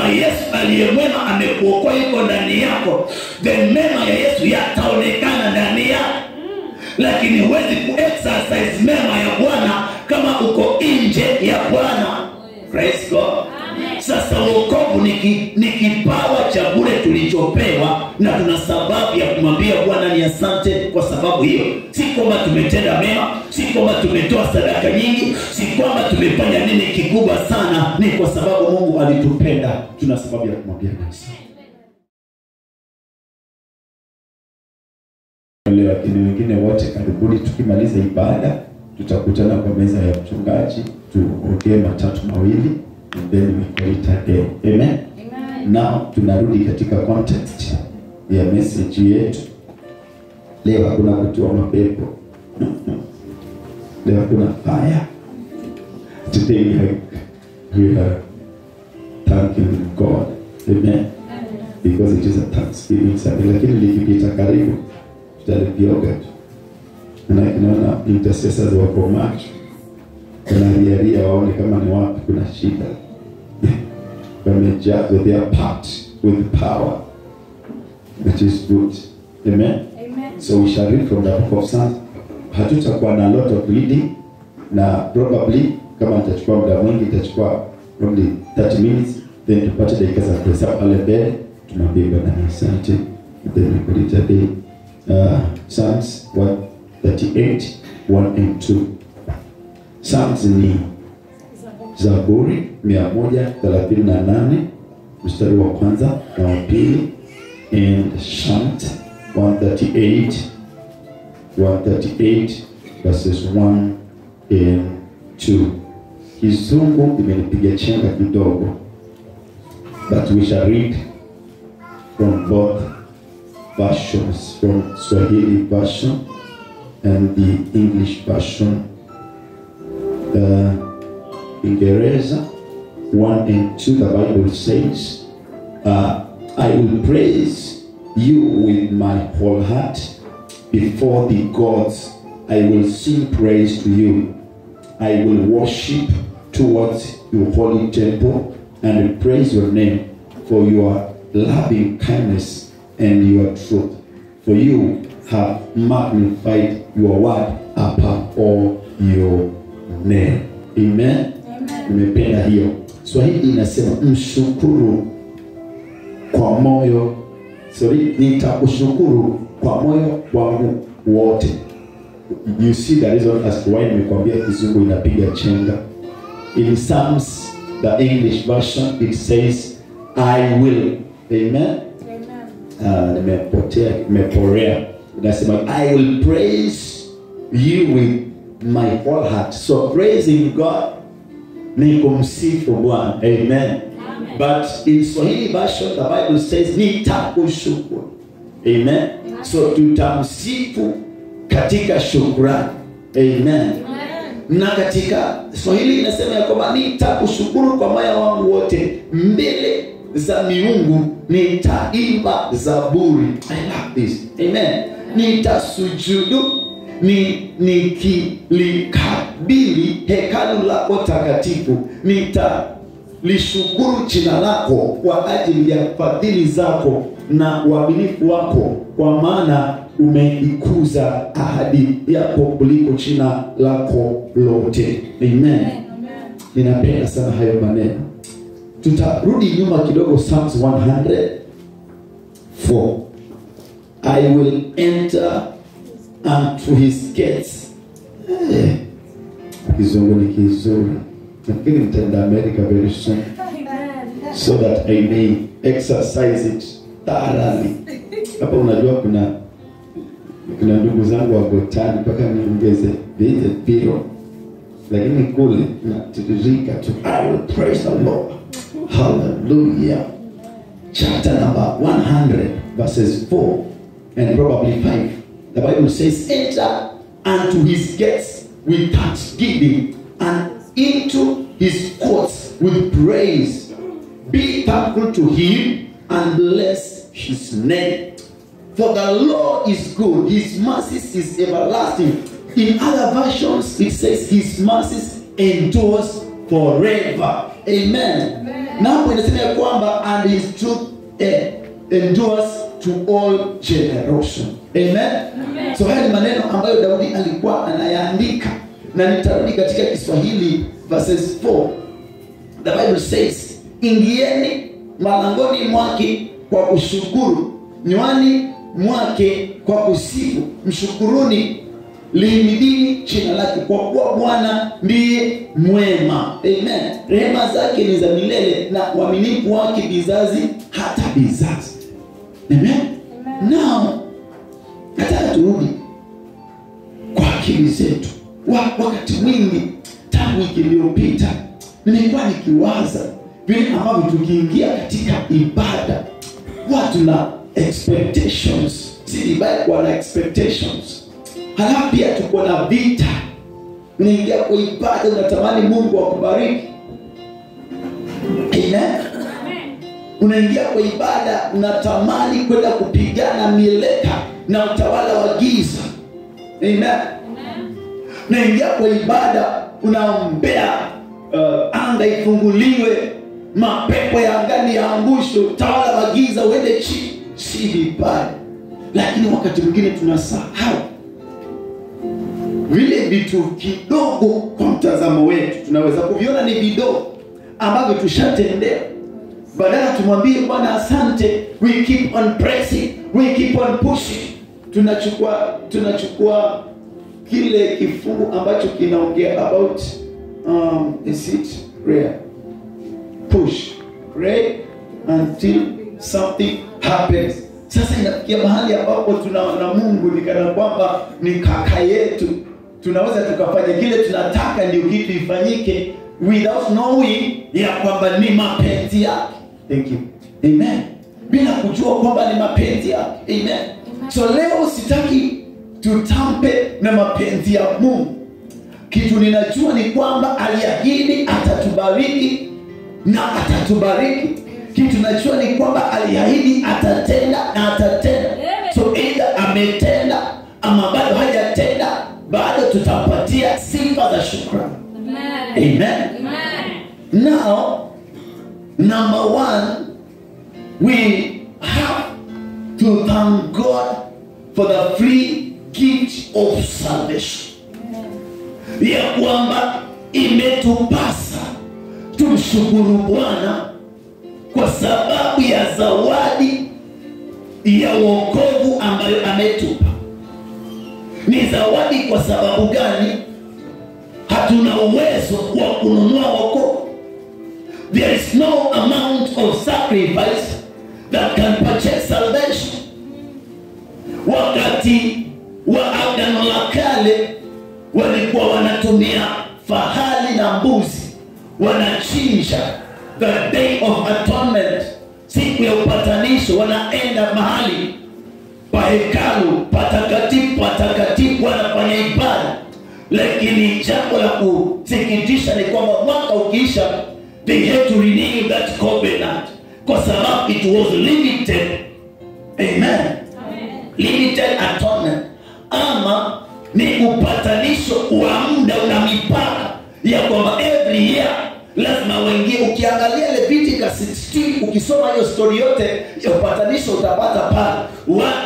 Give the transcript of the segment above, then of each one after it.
Kama Yesu aliye mwema amekuokoa yuko ndani yako, then mema ya Yesu yataonekana ndani yako. Lakini huwezi ku-exercise mema ya Bwana kama uko nje ya Bwana. Praise God. Sasa wokovu ni kipawa cha bure tulichopewa, na tuna sababu ya kumwambia Bwana ni asante kwa sababu hiyo. Si kwamba tumetenda mema, si kwamba tumetoa sadaka nyingi, si kwamba tumefanya nini kikubwa sana, ni kwa sababu Mungu alitupenda. Tuna sababu ya kumwambia asante. Lakini wengine wote karibuni, tukimaliza ibada tutakutana kwa meza ya mchungaji, tuongee matatu mawili, and then we call it a day. Amen? Amen. Now tunarudi katika context ya message yetu. Leo hakuna kutoa mapepo. No, no. Leo hakuna fire. Today we are thanking God. Amen. Amen. Because it is a thanksgiving Sunday. Lakini likipita karibu tutalipioga tu. Naona intercessors wako macho, wanariaria waone kama ni wapi kuna shida. Wamejazwa, they are packed with power, which is good. Amen? Amen. So we shall read from the book of Psalms. Hatutakuwa na lot of reading, na probably kama nitachukua muda mwingi itachukua probably 30 minutes, then tupate dakika za kuhesabu pale mbele, tumwambie Bwana asante, then we call it a day. Psalms 138, 1 and 2. Psalms ni Zaburi 138 mstari wa kwanza na wa pili, and Psalms 138 verses 1 and 2. Kizungu imenipiga chenga kidogo, but we shall read from both versions, from Swahili version and the English version. Kiingereza 1 and 2, the Bible says, I will praise you with my whole heart. Before the gods I will sing praise to you. I will worship towards your holy temple and praise your name for your loving kindness and your truth. For you have magnified your word above all your name. Amen. Nimependa hiyo. Swahili inasema mshukuru kwa moyo. Sorry, nitakushukuru kwa moyo wangu wote. You see the reason as to why nimekuambia Kizungu inapiga chenga. In Psalms, the English version, it says I will. Amen. Amen. Nimepotea, nimeporea. Inasema I will praise you with my whole heart. So praising God ni kumsifu Bwana. Amen. Amen. But in Swahili version, the Bible says nitakushukuru. Amen. Amen. So tutamsifu katika shukrani. Amen. Amen. Na katika Swahili inasema ya kwamba nitakushukuru kwa moyo wangu wote, mbele za miungu nitaimba zaburi. I love this. Amen. Nitasujudu nikilikabili hekalu lako takatifu, nitalishukuru jina lako kwa ajili ya fadhili zako na uaminifu wako, kwa maana umeikuza ahadi yako kuliko jina lako lote. Amen. Ninapenda sana hayo maneno. Tutarudi nyuma kidogo, Psalms 104. I will enter unto his gates. Kizungu ni kizuri. Nafikiri nitaenda America very soon, so that I may exercise it thoroughly. Hapa unajua kuna ndugu zangu wa Gotani mpaka niongeze vile viro, lakini kule natiririka tu. I will praise the Lord. Hallelujah. Chapter number 100 verses 4 and probably 5. The Bible says, enter unto his gates with thanksgiving and into his courts with praise. Be thankful to him and bless his name. For the Lord is good, his mercy is everlasting. In other versions, it says his mercy endures forever. Amen. Amen. Na hapo inasema kwamba and his truth endures to all generation. Amen? Amen. So haya ni maneno ambayo Daudi alikuwa anayaandika, na nitarudi katika Kiswahili verses 4. The Bible says, ingieni malangoni mwake kwa kushukuru, nywani mwake kwa kusifu, mshukuruni, lihimidini jina lake, kwa kuwa Bwana ndiye mwema. Amen. Rehema zake ni za milele na uaminifu wake vizazi hata vizazi. Amen. Amen. Now nataka turudi kwa akili zetu. Wakati mwingi tangu wiki iliyopita nimekuwa nikiwaza vile ambavyo tukiingia katika ibada watu na expectations. Si ibada kwa na expectations. Halafu pia tuko na vita. Unaingia kwa ibada unatamani Mungu akubariki. Amen. Unaingia kwa ibada unatamani kwenda kupigana mieleka na utawala wa giza. Amen. Unaingia kwa ibada unaombea anga ifunguliwe, mapepo ya angani yaangushwe, utawala wa giza uende chini. Si vibaya, lakini wakati mwingine tunasahau vile vitu kidogo kwa mtazamo wetu tunaweza kuviona ni vidogo ambavyo tushatendea. Badala tumwambie Bwana asante, we keep on pressing, we keep on pushing. Tunachukua kile kifungu ambacho kinaongea about is it prayer? Push, pray until something happens. Sasa inafikia mahali ambapo tunaona Mungu ni kana kwamba ni kaka yetu. Tunaweza tukafanya kile tunataka ndio kitu ifanyike without knowing ya kwamba ni mapenzi yake. Thank you. Amen. Bila kujua kwamba ni mapenzi yake. Amen. So leo sitaki tutampe na mapenzi ya Mungu. Kitu ninajua ni kwamba aliahidi atatubariki na atatubariki. Kitu najua ni kwamba aliahidi atatenda na atatenda. So either ametenda ama bado hajatenda, bado tutapatia sifa za shukrani. Amen. Amen. Now, number one, we have to thank God for the free gift of salvation. Ya kwamba imetupasa tumshukuru Bwana kwa sababu ya zawadi ya wokovu ambayo ametupa. Ni zawadi kwa sababu gani? Hatuna uwezo wa kununua wokovu. There is no amount of sacrifice that can purchase salvation. Wakati wa Agano la Kale walikuwa wanatumia fahali na mbuzi, wanachinja the day of atonement, siku ya upatanisho, wanaenda mahali pa hekalu patakatifu patakatifu, wanafanya ibada. Lakini jambo la kusikitisha ni kwamba mwaka ukiisha, they had to renew that covenant kwa sababu it was limited. Amen. Amen. Limited atonement, ama ni upatanisho wa muda una mipaka ya kwamba every year lazima waingie. Ukiangalia Leviticus 16, ukisoma hiyo story yote ya upatanisho utapata pale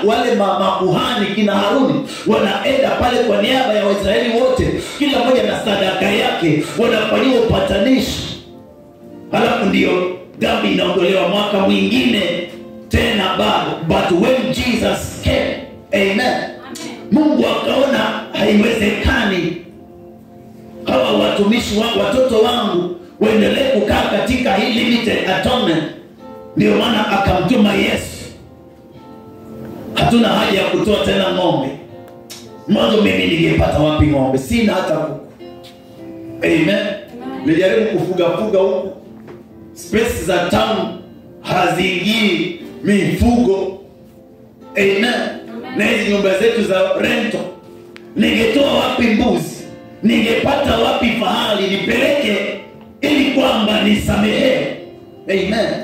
wale makuhani kina Haruni wanaenda pale kwa niaba ya Waisraeli wote, kila mmoja na sadaka yake, wanafanyiwa upatanisho. Halafu ndio dhambi inaondolewa mwaka mwingine tena bado. But when Jesus came, amen, amen, Mungu akaona haiwezekani hawa watumishi wangu, watoto wangu waendelee kukaa katika hii limited atonement. Ndio maana akamtuma Yesu. Hatuna haja ya kutoa tena ng'ombe. Mwanzo mimi ningepata wapi ng'ombe? Sina hata kuku. Amen. Nilijaribu kufuga fuga huku, space za town haziingii mifugo. Amen. Na hizi nyumba zetu za rento, ningetoa wapi mbuzi? Ningepata wapi fahali nipeleke ili kwamba nisamehe? Amen. Amen.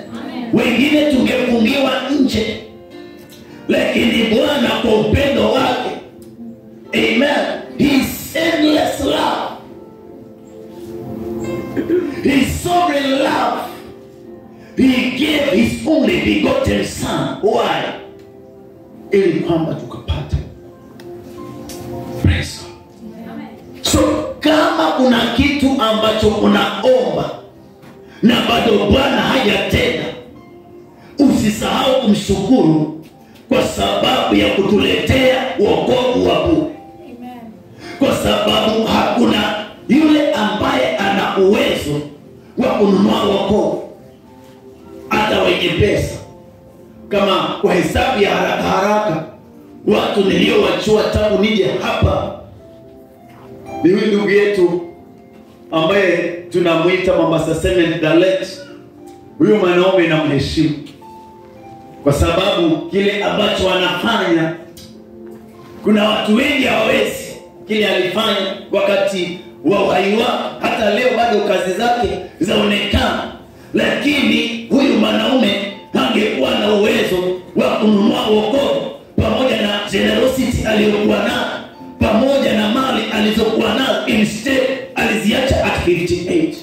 Wengine tungefungiwa nje, lakini Bwana kwa upendo wake, amen, his endless love, his sovereign love, He gave his only begotten son. Why? Ili kwamba tukapate. Praise God. Amen. So kama kuna kitu ambacho unaomba na bado Bwana hajatenda, usisahau kumshukuru kwa sababu ya kutuletea wokovu wa bure. Amen. Kwa sababu hakuna yule ambaye ana uwezo wa kununua wokovu, hata wenye pesa. Kama kwa hesabu ya haraka haraka, watu niliowachua tangu nije hapa ni huyu ndugu yetu ambaye tunamuita Mombasa Cement Dalet. Huyu mwanaume namheshimu kwa sababu kile ambacho anafanya, kuna watu wengi hawawezi kile alifanya wakati wa uhai wake. Hata leo bado kazi zake zaonekana, lakini huyu mwanaume angekuwa na uwezo wa kununua wokovu, pamoja na generosity aliyokuwa nayo, pamoja na mali alizokuwa nazo, instead aliziacha at 58.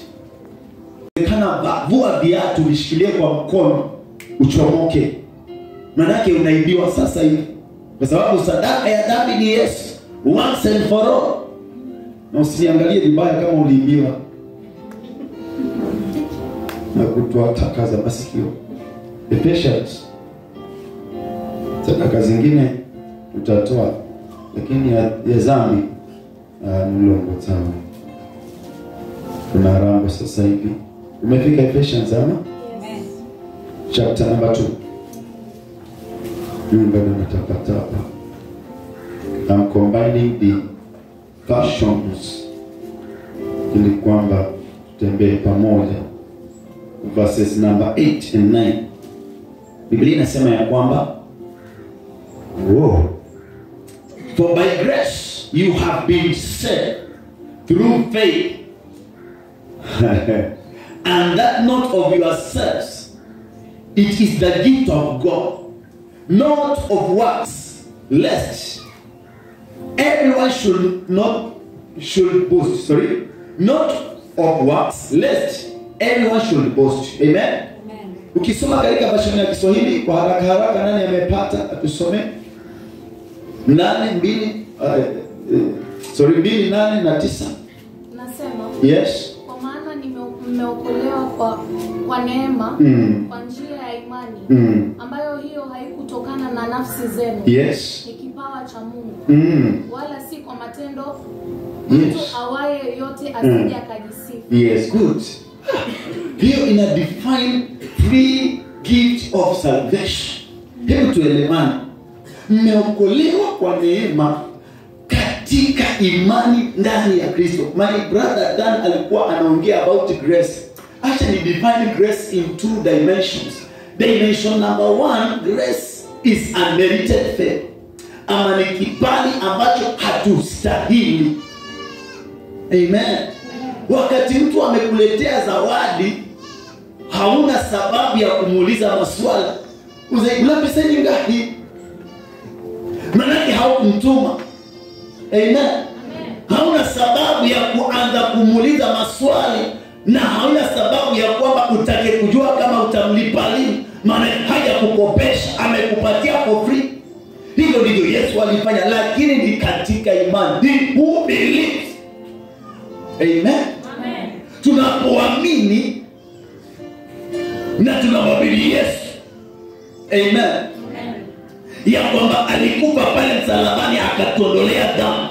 Kana vua viatu vishikilie kwa mkono uchomoke, manake unaibiwa sasa hivi, kwa sababu sadaka ya dhambi ni Yesu once and for all. Na usiangalie vibaya kama uliibiwa na kutoa taka za masikio. Ephesians, sadaka zingine utatoa, lakini ya dhambi mlongo tano. Kuna rambo sasa hivi. Umefika Ephesians ama? Yes. Chapter number 2. Mimi bado natapatapa. I'm combining the versions ili kwamba tutembee pamoja. Verses number 8 and 9. Biblia inasema ya kwamba, wow, for by grace you have been saved through faith, and that not of yourselves, it is the gift of God, not of works, lest everyone should boast. Sorry, not of works, lest everyone should boast. Amen. Amen. Ukisoma katika version ya Kiswahili kwa haraka haraka, nani amepata atusome? 8 2 2 8 na 9. Nasema, yes. Kwa maana nimeokolewa kwa neema, kwa njia ya imani, ambayo hiyo haikutokana na nafsi zenu. Yes. Ni kipawa cha Mungu. Wala si kwa matendo, mtu awaye yote asije akajisifu. Yes, good. Hiyo ina define free gift of salvation. Hebu tuelewane. Mmeokolewa kwa neema katika imani ndani ya Kristo. My brother Dan alikuwa anaongea about grace. Actually define grace in 2 dimensions. Dimension number 1, grace is unmerited favor. Ama ni kibali ambacho hatustahili. Amen. Wakati mtu amekuletea zawadi, hauna sababu ya kumuuliza maswali. Uzaibula pesa nyingi. Manake haukumtuma. Amen. Hauna sababu ya kuanza kumuuliza maswali, na hauna sababu ya kwamba utake kujua kama utamlipa lini. Maana hajakukopesha, amekupatia for free. Hivyo ndivyo Yesu alifanya, lakini ni katika imani. He who believes. Amen. Amen. Tunapoamini na tunamwamini Yesu. Amen. Amen. Ya kwamba alikufa pale msalabani akatuondolea dhambi.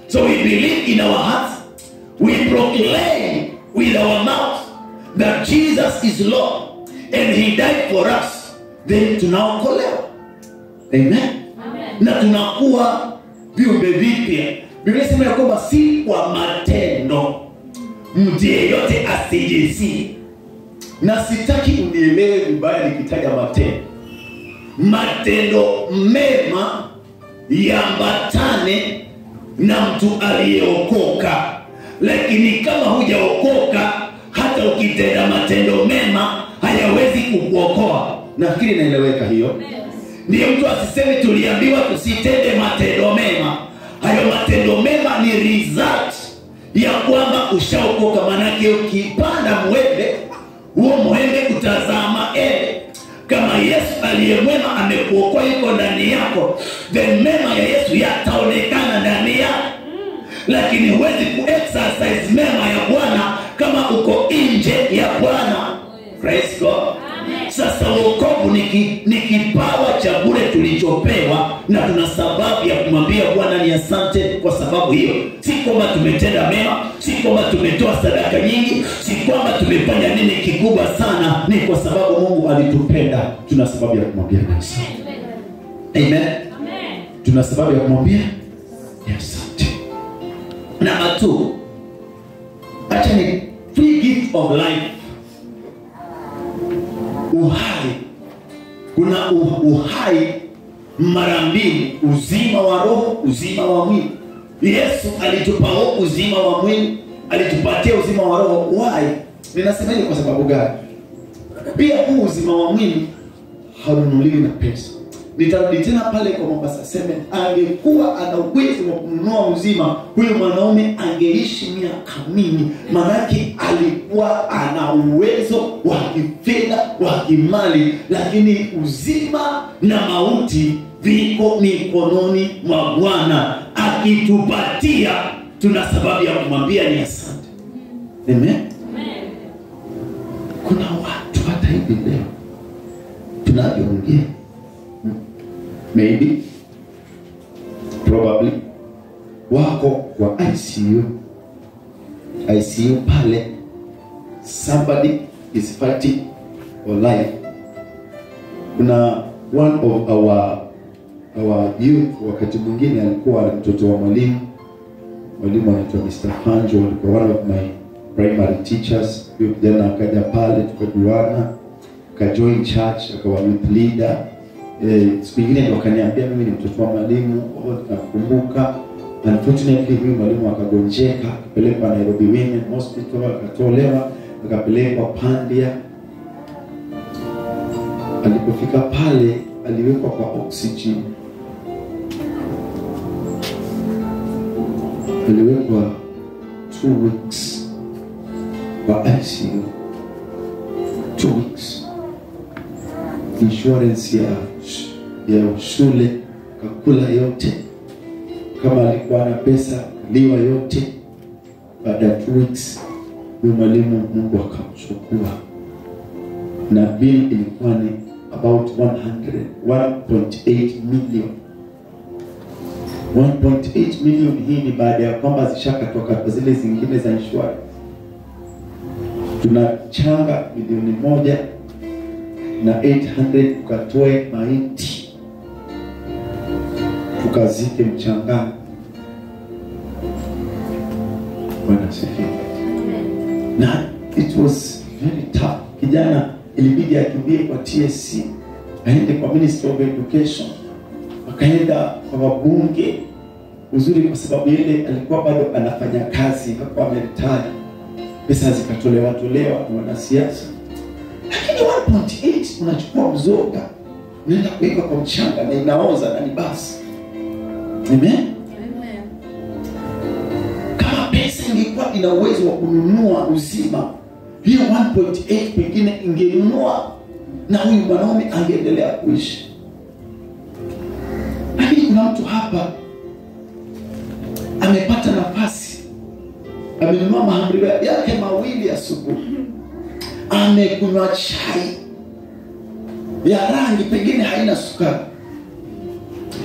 So we believe in our hearts, we proclaim with our mouth that Jesus is Lord and he died for us. Then tunaokolewa. Amen. Amen. Na tunakuwa viumbe vipya. Biblia inasema ya kwamba si kwa matendo, mtu yeyote asijisifu. Na sitaki unielewe vibaya nikitaja matendo. Matendo mema yambatane na mtu aliyeokoka. Lakini kama hujaokoka, hata ukitenda matendo mema hayawezi kukuokoa. Nafikiri naeleweka hiyo. Ndiyo mtu asiseme tuliambiwa tusitende matendo mema. Hayo matendo mema ni result ya kwamba ushaokoka. Manake ukipanda mwembe Huo muhembe utazaa maembe. Kama Yesu aliye mwema amekuokoa yuko ndani yako, then mema ya Yesu yataonekana ndani yako. Lakini huwezi ku-exercise mema ya Bwana kama uko nje ya Bwana. Praise God. Amen. Sasa wokovu ni kipawa cha bure tulichopewa, na tuna sababu ya kumwambia Bwana ni asante kwa sababu hiyo. Si kwamba tumetenda mema, si kwamba tumetoa sadaka nyingi, si kwamba tumefanya nini kikubwa sana, ni kwa sababu Mungu alitupenda. Tuna sababu ya kumwambia ni asante. Amen. Amen. Tuna sababu ya kumwambia ni asante. Number 2, acha ni free gift of life. Uhai. Kuna uhai mara mbili, uzima wa roho, uzima wa mwili. Yesu alitupa uzima wa mwili, alitupatia uzima wa roho. Why? Ninasema hili kwa sababu gani? Pia huu uzima wa mwili haununuliwi na pesa. Nitarudi tena pale kwa Mombasa 7. Angekuwa ana uwezo wa kununua uzima, huyo mwanaume angeishi miaka mingi. Manake alikuwa ana uwezo wa kifedha, wa kimali, lakini uzima na mauti viko mikononi mwa Bwana. Akitupatia, tuna sababu ya kumwambia ni asante. Amen. Kuna watu hata hivi leo tunavyoongea, maybe, probably, wako kwa ICU. ICU pale, somebody is fighting for life. Kuna one of our youth, wakati mwingine alikuwa mtoto wa mwalimu. Mwalimu anaitwa Mr. Fanjo, alikuwa one of my primary teachers. Huyo kijana akaja pale, tukajuana, akajoin church, akawa youth leader. Siku nyingine ndo akaniambia mimi ni mtoto wa mwalimu, nakumbuka. Unfortunately huyu mwalimu akagonjeka, akapelekwa Nairobi Women Hospital, akatolewa, akapelekwa Pandia. Alipofika pale aliwekwa kwa oxygen. Aliwekwa 2 weeks kwa ICU. 2 weeks. Insurance ya shule kakula yote. Kama alikuwa na pesa liwa yote. Baada ya 2 weeks huyu mwalimu Mungu akamchukua, na bill ilikuwa ni about 1.8 million. 1.8 million hii ni baada ya kwamba zishakatoka zile zingine za insurance. Tunachanga milioni 1 na 800 tukatoe maiti tukazike mchangani. Bwana asifiwe. Na it was very tough. Kijana ilibidi akimbie kwa TSC, aende kwa Ministry of Education, akaenda kwa wabunge. Uzuri kwa sababu yeye alikuwa bado anafanya kazi, hakuwa ameretire. Pesa zikatolewa tolewa na wanasiasa. Lakini 1.8 unachukua mzoga, unaenda kuweka kwa mchanga na inaoza na ni basi. Amen? Amen. Kama pesa ingekuwa ina uwezo wa kununua uzima, hiyo 1.8 pengine ingenunua na huyu mwanaume angeendelea kuishi. Lakini kuna mtu hapa amepata nafasi, amenunua mahamri yake mawili asubuhi, amekunywa chai ya rangi pengine haina sukari,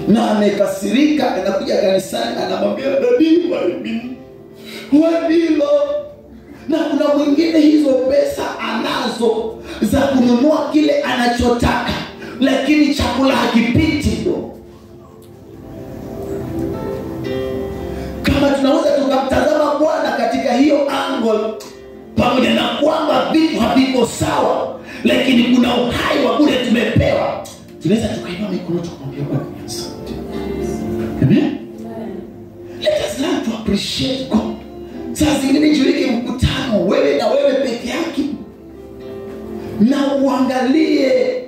na amekasirika, anakuja kanisani anamwambia daddy, why me? Na kuna mwingine hizo pesa anazo za kununua kile anachotaka, lakini chakula hakipiti. Kama tunaweza tukamtazama Bwana katika hiyo angle, pamoja na kwamba vitu haviko sawa, lakini kuna uhai wa bure tumepewa, tunaweza tukainua mikono tukamwambia Bwana asante. Amen. Let us learn to appreciate God. Saa zingine jiweke mkutano wewe na wewe peke yake, na uangalie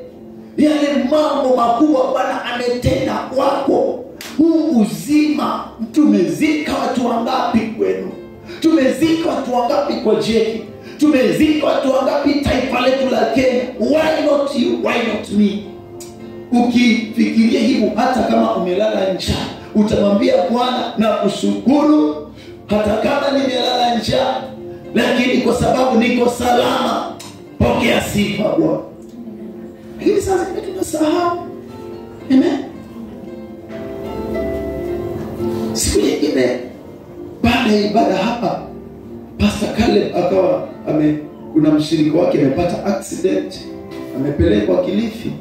yale mambo makubwa Bwana ametenda kwako. Huu uzima, tumezika watu wangapi kwenu? Tumezika watu wangapi kwa Jeki? Tumezika watu wangapi taifa letu la Kenya? Why not you? Why not me? Ukifikiria hivyo, hata kama umelala njaa, utamwambia Bwana na kushukuru, hata kama nimelala njaa, lakini kwa sababu niko salama, pokea sifa Bwana. Lakini sasa tunasahau. Amen. Siku nyingine baada ya ibada hapa, Pastor Caleb akawa kuna mshirika wake amepata accident, amepelekwa Kilifi.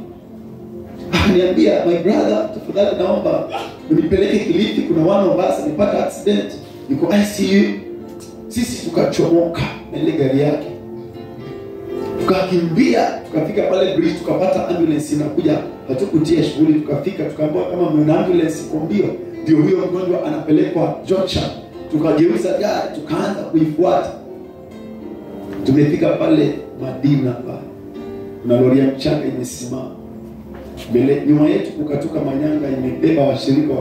Akaniambia, my brother, tafadhali naomba unipeleke Kilifi, kuna one of us amepata accident, niko ICU. Sisi tukachomoka na ile gari yake, tukakimbia, tukafika pale bridge, tukapata ambulance inakuja, hatukutia shughuli, tukafika, tukaambiwa kama mna ambulance iko mbio, ndio huyo mgonjwa anapelekwa Jocha. Tukageuza gari, tukaanza kuifuata. Tumefika pale Madina pale, kuna lori ya mchanga imesimama mbele, nyuma yetu kukatoka manyanga imebeba washirika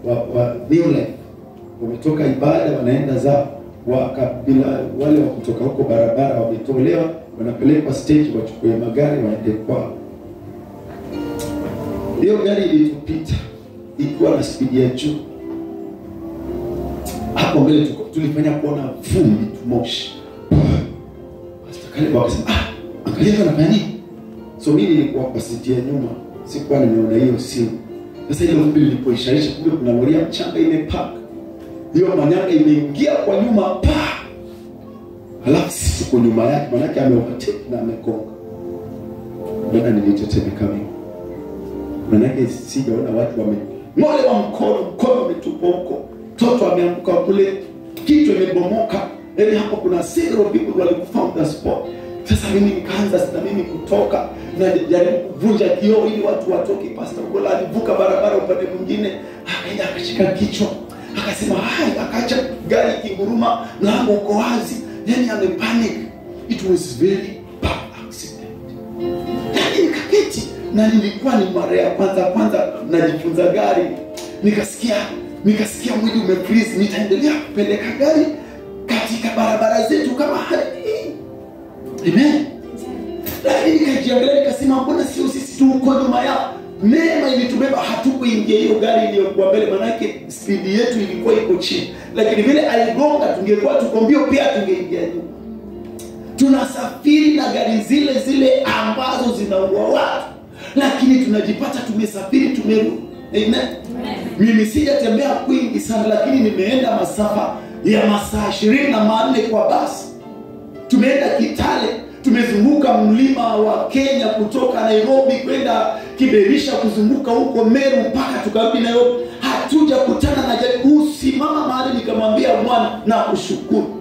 wa New Life, wametoka ibada wanaenda zao, wakabila wale wa kutoka huko barabara wametolewa, wanapelekwa stage wachukue magari waende kwao. Hiyo gari ilitupita ikiwa na speed ya juu. Hapo mbele tulifanya kuona vumbi tu, moshi. Pastor Caleb akasema, angalia anafanya nini? So mimi nilikuwa kwa siti ya nyuma, sikuwa nimeona hiyo simu. Sasa ile vumbi lilipoishaisha, kumbe kuna lori ya mchanga imepark. Hiyo manyanga imeingia kwa nyuma pa. Halafu sisi tuko nyuma yake, manake ameovertake na amegonga. Bwana, nilitetemeka mimi. Manake sijaona watu wameng'olewa mkono umetupwa huko. Mtoto ameanguka kule, kichwa imebomoka. Yaani hapo kuna several people walikufa on the spot. Sasa mimi nikaanza sasa mimi kutoka na jaribu kuvunja kioo ili watu watoke. Pastor Gola alivuka barabara upande mwingine, akaenda akashika kichwa, akasema hai, akaacha gari ikinguruma, mlango uko wazi. Yaani amepanic. It was very bad accident. Yaani nikaketi, na nilikuwa ni mara ya kwanza najifunza gari. Nikasikia mwili umefreeze. Nitaendelea kupeleka gari katika barabara zetu kama hali hii? Amen. Lakini nikajiangalia nikasema, mbona sio sisi tu huko nyuma yao? Neema ilitubeba, hatukuingia hiyo gari iliyokuwa mbele, manake speed yetu ilikuwa iko chini. Lakini vile aligonga, tungekuwa tuko mbio pia tungeingia nyuma. Tunasafiri na gari zile zile ambazo zinaua watu, lakini tunajipata tumesafiri, tumerudi. Amen. Mimi sijatembea kwingi sana, lakini nimeenda masafa ya masaa 24 kwa basi. Tumeenda Kitale, tumezunguka mlima wa Kenya kutoka Nairobi kwenda Kiberisha, kuzunguka huko Meru mpaka tukarudi Nairobi. Hatujakutana na ajali. Usimama mahali nikamwambia Bwana na kushukuru.